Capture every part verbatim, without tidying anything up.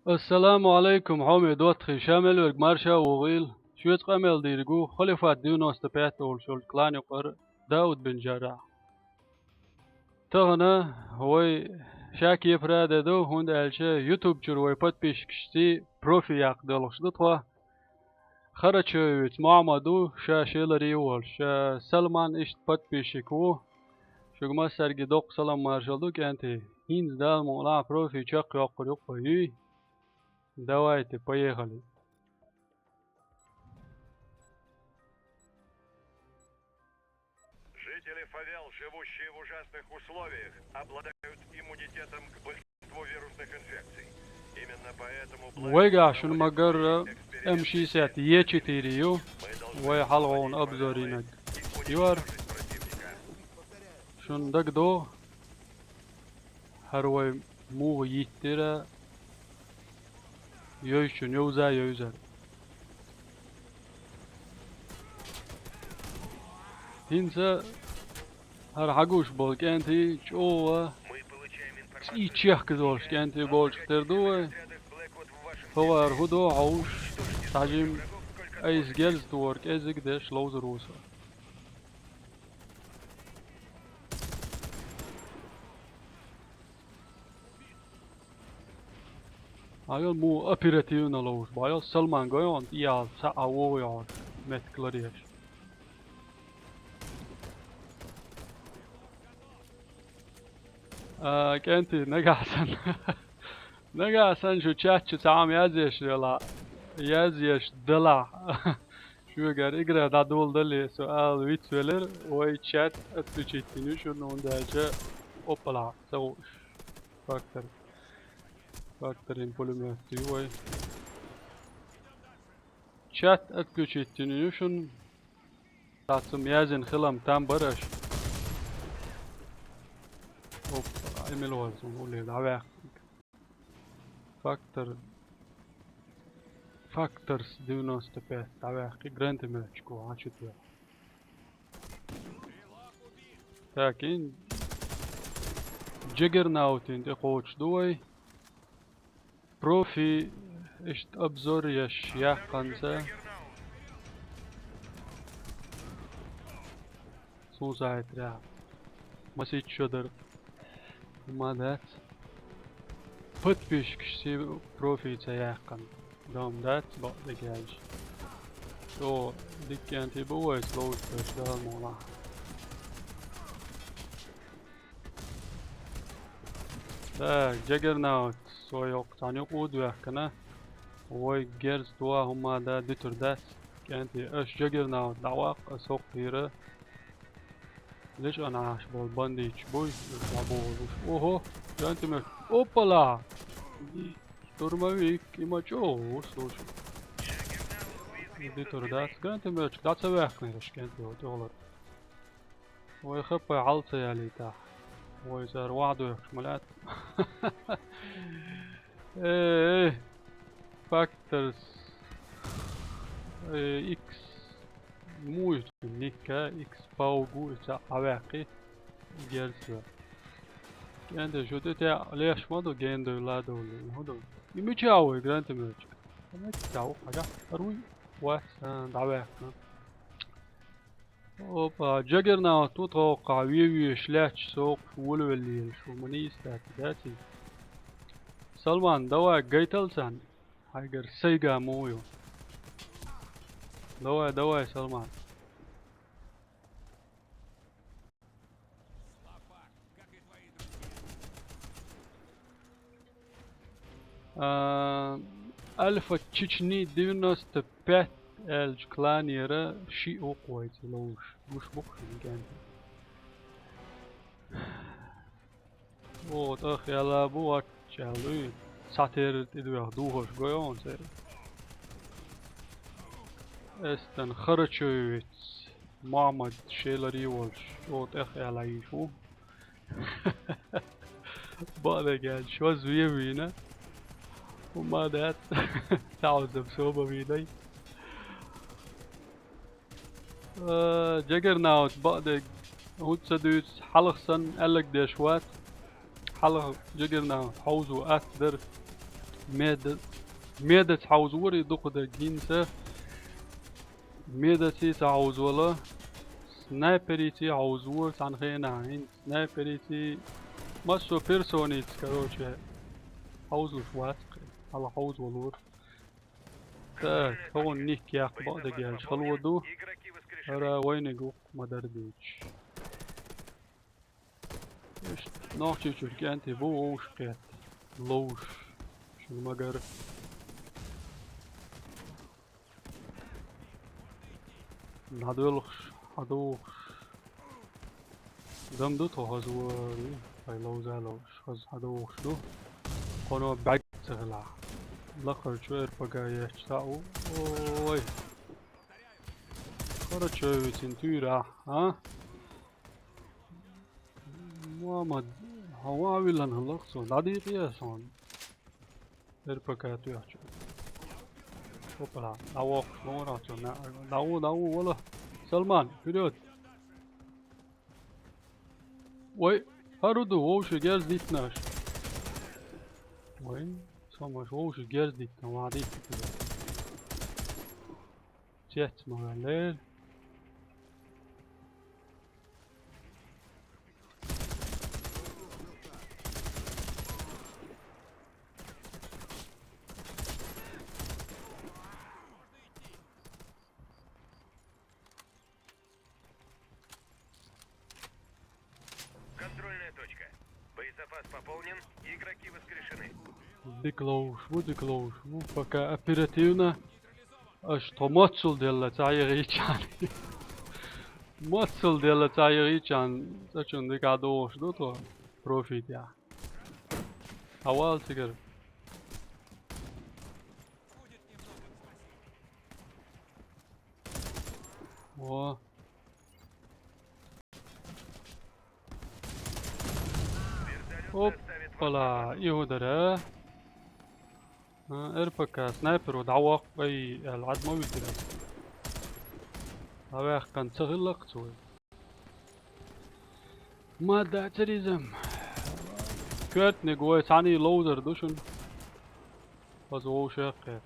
Ассаламу алайкум, хьоме доттагӀий, ша мел верг марша вогӀийла. Шоьца къамел дийриг ву Халифат девяносто пять олуш йолчу клан юкъара Дауд бин Жаррахь. Тахана вай ша кепара а де ду, хӀунда аьлча YouTube чуьра вай подписчикашций профи яккха делхаш ду тхо. Харачоевец Мухьаммад ву, ша шеларе а волуш, ша Салман иштта подписчик ву. Шуьга массаьрга доккха салам маршалла ду, кӀентий. ХӀинца Дала мукъ лахь профи чекхйоккхур ю-кх вай, юй. Давайте, поехали. Жители фавел, живущие в ужасных условиях, обладают иммунитетом к большинству вирусных инфекций. Именно поэтому Вайгахь шуна ма-гарра М шестьдесят Е четыре ю, вай хьалха вовна обзор йинарг ю хӀара. Шуна дагадогӀу, хӀара вай муха йиттира, йовзачунна йовза йовзар. ХӀинца хӀара хьагуш болу кӀентий чӀогӀа цӀий чехказа долуш кӀентий болчух тера ду вай. ХӀокхара хӀун до хьовсуш, цхьа жимма айса герз тохар кӀеззиг деш ловзар ву со. Хьайол муха оперативно ловзуш, бӀайол Салман гойхьуна тӀехьа цхьа а вогӀу йохьуш, меттиг ларъеш. А, кӀентий, нагахь санна, нагахь санна шу чат чу цхьа хӀума язъеш делахь, язъеш делахь. Шуьгара игра дӀадоладале, со ала вицвелира, вай чат отключить йина ю шуна, хӀунда аьлча оппала ца хууш. Фактор. Факторин пулемёт ю вай. Чат отключить йина ю шуна. Цацам язйина хилам там бара аша. Оппа, эмил вазун уле дӀаваьккхинг. Фактор. Факторс девяносто пять дӀаваьккхи, гранатометчик ву, хьан чу тӀе. Так, ин Джаггернаутин тӀе кхочуш ду вай. Профи, иштта обзор еш яьккхинца. Суна схьахетарехь, масийтта шо дара. Ма дац. Подписчикашций профи ца яьккхина. Дом дац, бакъдерг аьлча. Со дика кӀентий бу вайца ловзуш, Дала мукъ лахь. Так, Джаггернаут, со йоккха цхьана юкъа удваьккхина. Вай герз тоха хӀума дан дуьтур дац. КӀентий, аша Джаггернаут дӀаваккха, аса хӀокху хӀира. Лечкъана Ӏаш болу бандиташ буй, уьш дӀабохуш. Охо, гранатомёт. Оппала! Штурмовик, и ма чӀогӀа ву, слушай. Дуьтур дац, гранатомётчик дӀа ца ваьккхинера аша, кӀентий, тӀехула. Вай хаппай хьал ца ялийтахь. Вай цара вахь доьхкуш ма лаьтта. Э, Факторс. Э, Икс. Муй ника, Икс паугу, и ца хьаваьккхи. Герза. КӀентий, шу тӀе леш ма ду, гендой ладовли. ХӀун ду? И мича вай гранатомётчик? Мича ву, хьажа? Руй. Вац, а, дӀаваьккхина. Опа, Джаггернаут ву тхо хӀокхахь вен веш лаьтташ, со хӀокхуш волавеллера, шу ма нийса дац, дац иза. Салман, давай, гайтал царна. Хьайгара сайга муха ю. Давай, давай, Салман. А, Альфа Чечни девяносто пять аьллачу кланера шиъ ву-кх вайца ловзуш. Гуш бу-кх шуна кӀентий. О, тӀах яла бу вачча аьлла дуй. Цхьатерра тӀедоьхна духарш гой хьуна церан. Эстан Харачоевец Мохьмад шеларе волуш, чӀогӀа тӀех яла йийш ву. Бакъдерг аьлча, шозза вен вийна. ХӀумма дац. Таузам соба вийнай. Э, Джаггернаут бакъдерг хӀунда ца дуьйцу, хьалха санна аьлларг деш вац. Хьалха Джаггернаут хьовзо атта дара. Меда-, медаца хьовзавора и дукха дерг хӀинца. Медаций ца хьовзавала, снайпериций хьовзавора цхьана хенахь. ХӀинца снайпериций массо персоница, короче, хьовзалуш вац-кх, хьала хьовзавалора. Так, хӀокхунна никкъ яккха бакъдерг хало ду. ХӀара вайниг ву-кх ма-дарра дийцича. Иштта Нохчийчуьра кӀентий бу вовшах кхетта. Ловзуш. Шуна ма-гарра. ДӀадоьлхуш, хьадохуш. Дам ду тхо хаза вара, хьай ловза а ловзуш, хаза хьадохуш ду. Кхуьнан бӀаьрг ца хилахь. Лакхарчу РПГ етташ цхьаъ ву. Ой. Карачаевицин туьйрахь, а? Мухаммад, хьо ван виллина хӀаллакх цо, дӀадийкъий ас хьуна. РПГ тоьхча. Опа, дӀавоккхуш лоьрахь цо, на-, дӀаву, дӀаву, вала. Салман, вперёд! Вай, хӀара ду, вовшийн герз диттинарш. Вай, со маша вовшийн герз диттина, ван диттина. Цец ма ваьллера. Контрольная точка. Боезапас пополнен, игроки воскрешены. Дика ловзуш ву, дика ловзуш ву. Пока оперативно. Аша тхо моццул делла ца йигӀийчан. Моццул делла ца йигӀийчан, цӀа чун дика дохуш ду тхо. Профитехь. Хьавала цигара. О. Оппала, и хӀун дара? А, РПК, снайперо дӀавоккху, ай, аьлла, Ӏад ма витира. ДӀаваьккхина ца хилла-кх цо вай. Ма дацара иза. Коьртаниг вай цхьаьний ловзар ду шуна. Хаза вовшех кхетта.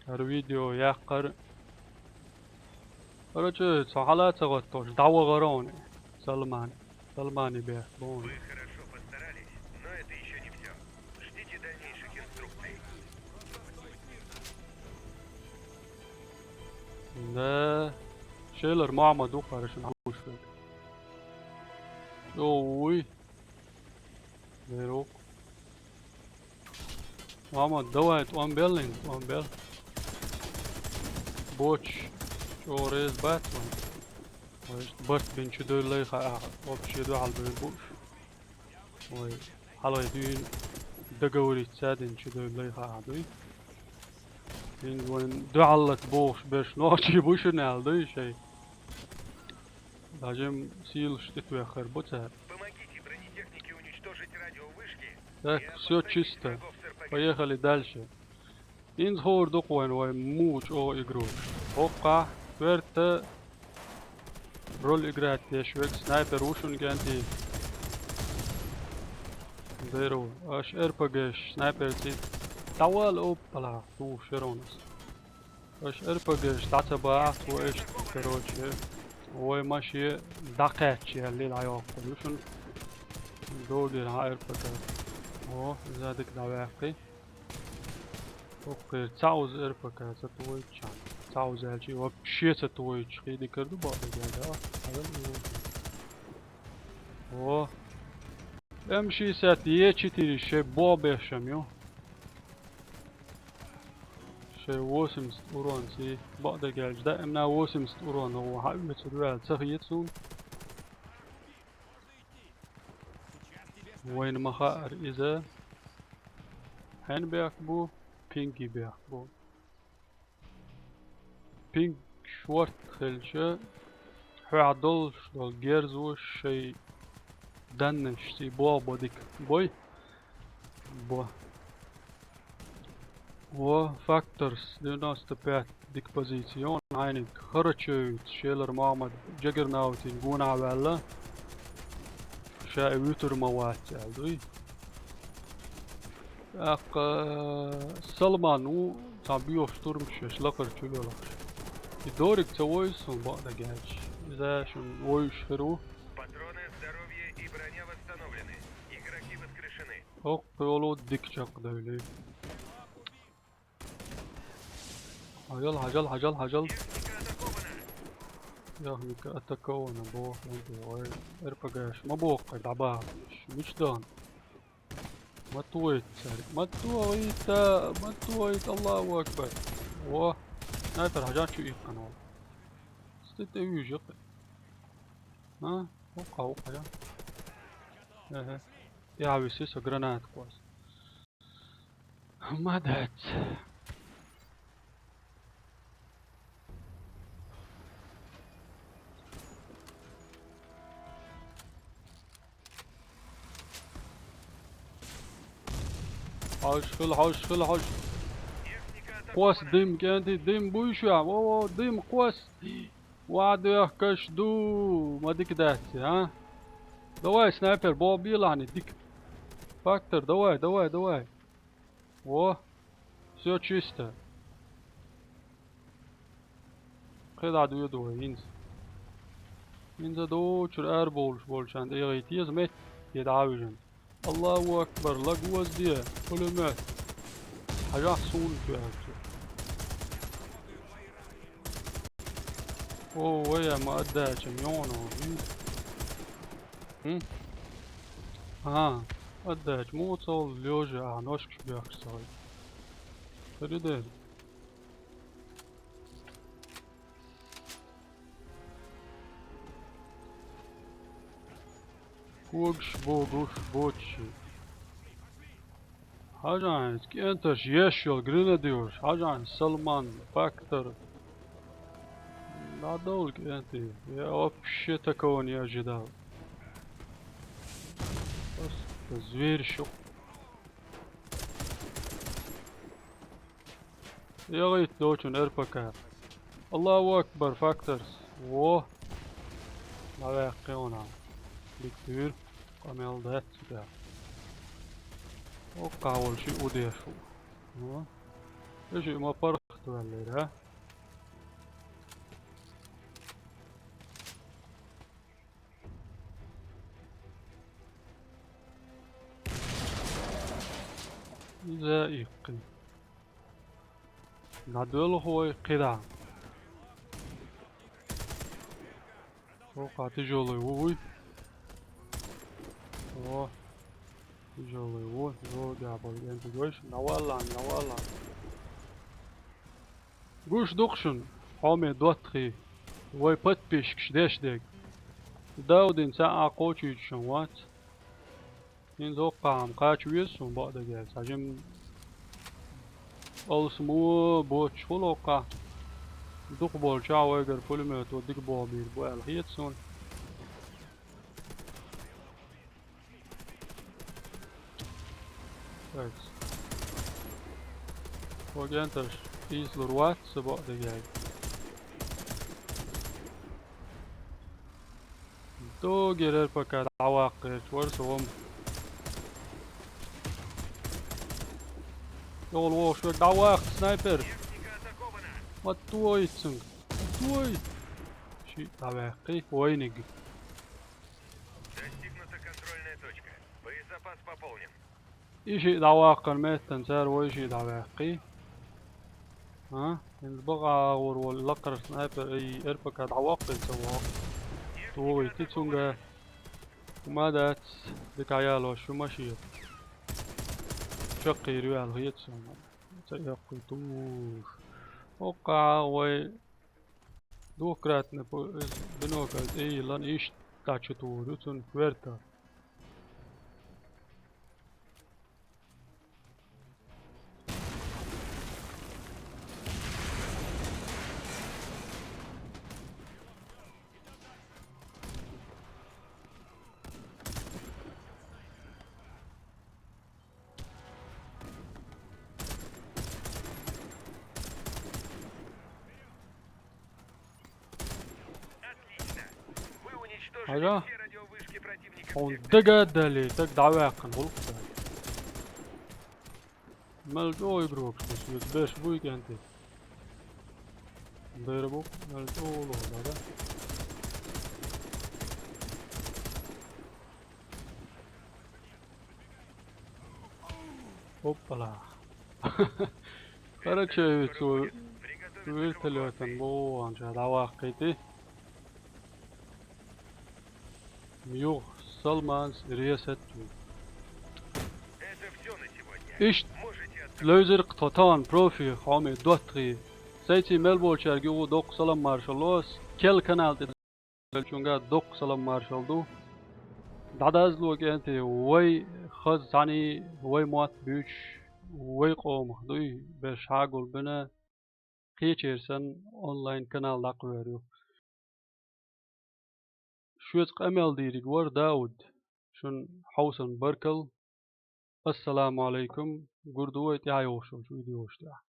ХӀара видео яккхар. Короче, цо хьала ца гӀоттош, дӀавахара хьуна. Салман. Салмани бехк бу хьуна. Вы хорошо постарались, но это ещё не всё. Ждите дальнейших инструкций. Да. Шелар Мухаммад ву-кх хӀара шуна хьалуш верг. Ой. Беру. Мама, давай, тӀом бел хӀинца, тӀом бел. Боч, чӀогӀа реза бац вайн. Вай иштта барт бина чу девллай хаьа, вообще дуьхьал бевр бу уьш. Вай, хьалхай дуьйна договориться дина чу девллай хаьа дуй. ХӀинца вайн дуьхьал лата бохуш берш нохчий бу шуна аьлла дуй шайн. Даже сийлаш тӀетоьххар бу цара. Так, всё чисто. Поехали дальше. ХӀинца ховр ду-кх вайн вай муха чӀогӀа игру. ХӀоккхахь, коьрта роль играть деш верг снайпер ву шуна кӀентий. Беру, аша РПГ-ш, снайперций. ДӀавала, оппала, тухуш веронас. Аша РПГ-ш дӀа ца бахьа, тхо иштта, короче, вай машен дӀакхаьчча яьлла дӀайоккхур ю шуна. Догира хьан РПГ. О, иза дика дӀаваьккхи. ХӀокхуьра цхьа уза РПГ ца тухуьйтуш. Цхьа уза аьлча, вообще ца тухуьйтуш. Кхин дикар ду бакъдерг аьлча, а? О. М шестьдесят Е четыре шайн бобешам ю. Шайн восемьдесят урон ций. Бакъдерг аьлча, даимна восемьдесят урон ву хьан оьцур ваьлла ца хета суна. Вайна ма хаьара иза. Хьенан бехк бу? Пинги бехк бу. Пинг шортта хилча, хьоьхьа долуш долу герзо шайн даннашций бо, бо дика. Бой? Бо. Во, Факторс девяносто пять дика позици йо, хьайниг Харачевиц, Шелар Мохьмад, Джаггернаутин гонахь а ваьлла, ша и вуьтур ма вац аьлла дуй. ТӀаккха Салман ву, цхьа боьхача турмаш еш лакхара чу йолуш. И дерриг ца войзу суна бакъдерг аьлча. Иза шуна войзуш хир ву. Патроны, здоровье и броня восстановлены. Игроки воскрешены. ХӀокху йолу дика чекхдевлий. Хьажал, хьажал, хьажал, хьажал. Техника атакована, боху, ой, РПГ-ш ма боху, дӀабахалаш. Мича дахана? Ма тохийта цаьрга. Ма тохийта, ма тохийта, Аллаху акбар. Во, снайпер хьажа чу иккхина волу. Сту тӀе вуьйжу кхин. А? Воккха, воккха, я. Эхе. Я виси со граната кхоз. Ма дац. Хьожуш хила, хьожуш хила, хьожуш. Кхосса дим, кӀентий, дим буй шу, во, во, дим кхосса. Ва дехкаш ду, ма дика дац, а? Давай, снайпер, бо белахьни, дика. Фактор, давай, давай, давай. Во. Всё чисто. КхидӀа доьду вай, хӀинца. ХӀинца дочура арабовлуш болчарна тӀе яхийта еза метте дӀа а вижина. Аллаху акбар, лагвазде, пулемёт. Хьажахь суна чу аьлча. О, вай, ма отдача, мёна. М? А, отдача, муха ца волу лёжа, а, ножкаш бехкаш ца хилча. Передер. Когаш богуш бочи. Хьажахь, кӀенташ еш йолу гренадерш, хьажахь, Салман, Фактор. ДӀадовла, кӀентий. Я вообще такого не ожидал. Просто зверь шо. Ягъийта дочун РПК. Аллаху акбар, Факторс. Во! ДӀаваьккхи вана. Дика дуьйра. Къамел дац цигахь. Оккхахь волу шиъ ву деш ву. Во. И шиъ ма паргӀат ваьллера, а? Иза иккхина. ДӀадоьлху вай кхидӀа. Оккхахь тяжёлый ву вуй. О, тяжёлый ву, жо дӀабала кӀентий гойш. Наваллан, наваллан. Гуш ду-кх шуна, хьоме доттагӀий, вай подписчикаш деш дерг. Даудин цхьа а кхочуьйтуш вац. ХӀинца оккхахь-м кхача веза суна бакъдерг аьлча. Цхьа жимма алсамо боцуш хуьлу оккхахь. Дукхахболчохь вайгара пулемёто дика болх бийр бу аьлла хета суна. Так. Вай кӀенташ ийсалур вац сан бакъдерг аьлча. Догерар пока дӀаваккхарчу вара со вама. ЙогӀал вогӀуш верг дӀаваккха, снайпер! Ма тойт цунга! Ма тойт! Шиъ дӀаваьккхи, вайниг. Достигнута контрольная точка. Боезапас пополнен. И шиъ дӀаваккхаран меттана цара вай шиъ дӀаваьккхи. А? ХӀинца бакъ агӀор волу лакхара снайпер, ай, РПК дӀаваккхийта ца воккху. Тухийти цунга. ХӀума дац, дика ялош шу машина. Чаккхийра ю аьлла хета суна. Ца эккхуьйтуш. Оккхахь вай двукратный по-, бинокль тӀе йиллина, иштта чу тухур ю цунна коьрта. Хьажа? Хьуна дага а дале, дага дӀаваьккхина гӀуллакх ца. Мел чӀогӀа игрокаш ду, соьца беш буй кӀентий. Дера бу, мел чӀогӀа лоху, да? Оппала. Карачаевец вертолётан боху ванча дӀаваккхийти. Юха Салманс ресет ву. Иштта левзира-кх тхо тахана профи хьоме доттагӀий. Сайций мел болчаьрга юха доккха салам маршалла ло ас. Кел канал тӀе Делчунга доккха салам маршалла ду. ДӀадазло кӀентий, вай хаза цхьаьний, вай мотт буьйцуш, вай къомах дуй, беш хьагулбина, кхечеран санна онлайн канал дӀакхоьхьур ю. Шуьца къамел дийриг вара Дауд. Шуна хьовсалан баркалла. Ассаламу Ӏалайкум. Гур ду вай тӀаьхьа йолуш йолчу видеош тӀехь.